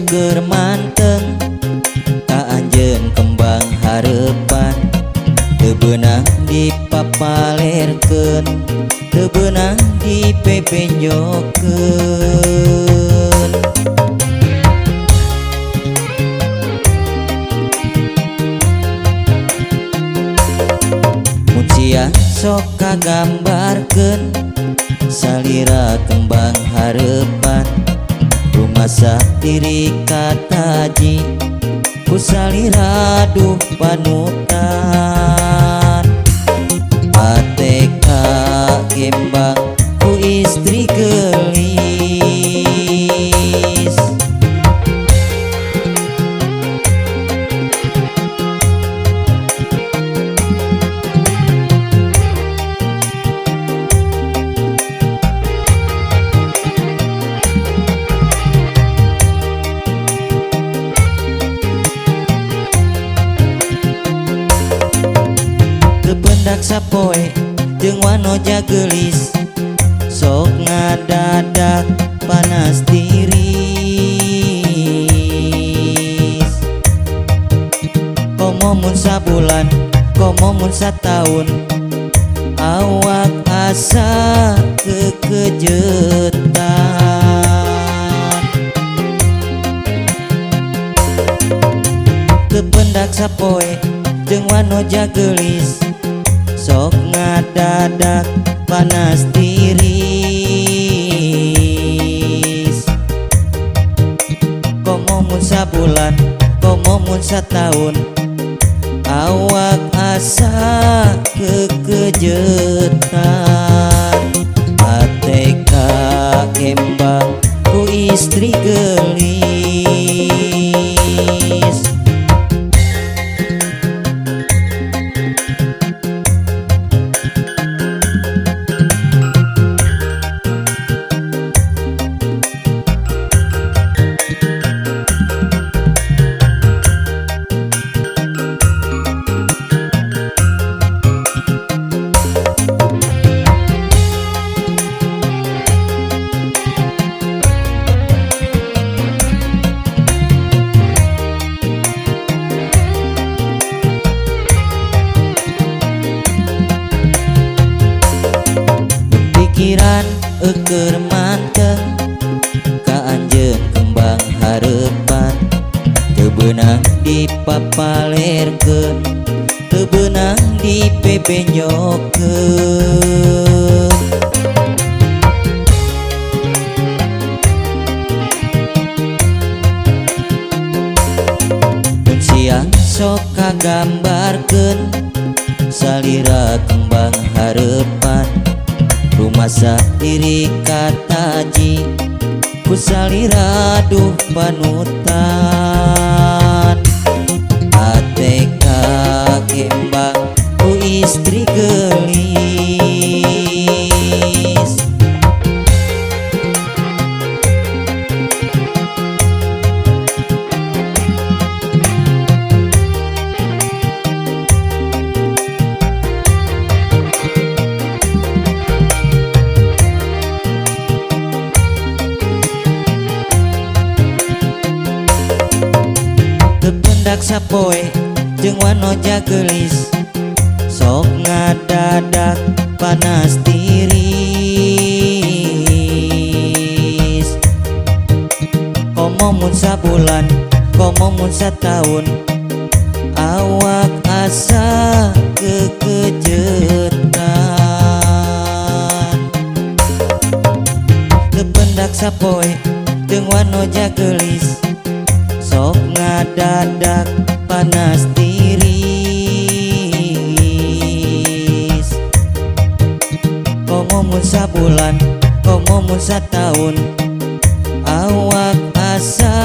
Eueur manteng ka anjeun kembang harepan teu beunang dipapalerkeun teu beunang dipepenjokeun. Mun sia sok kagambarkeun salira kembang harepan rumasa diri kataji ku salira duh panutan ateka gembang ku istri geulis. Kependak sapoe jeung wanoja geulis sok ngadadak panas tiris komo mun sabulan komo mun sataun awak asa kekejetan kependak sapoe jeung wanoja geulis sok ngadadak panas tiris komo mun sabulan komo mun sataun awak asa kekejetan ateka kembang ku istri geulis. Pikiran eueur manteng ka anjeun kembang harepan teu beunang dipapalerkeun teu beunang dipebenyokeun. Mun siang sok kagambarkeun salira kembang harepan rumasa diri kataji ku salira duh panutan ateka kembang ku istri geulis. Kependak sapoe jeung wanoja geulis sok ngadadak panas tiris komo mun sabulan komo mun sataun awak asa kekejetan kependak sapoe jeung wanoja geulis sok ngadadak panas tiris komo mun sabulan komo mun sataun awak asa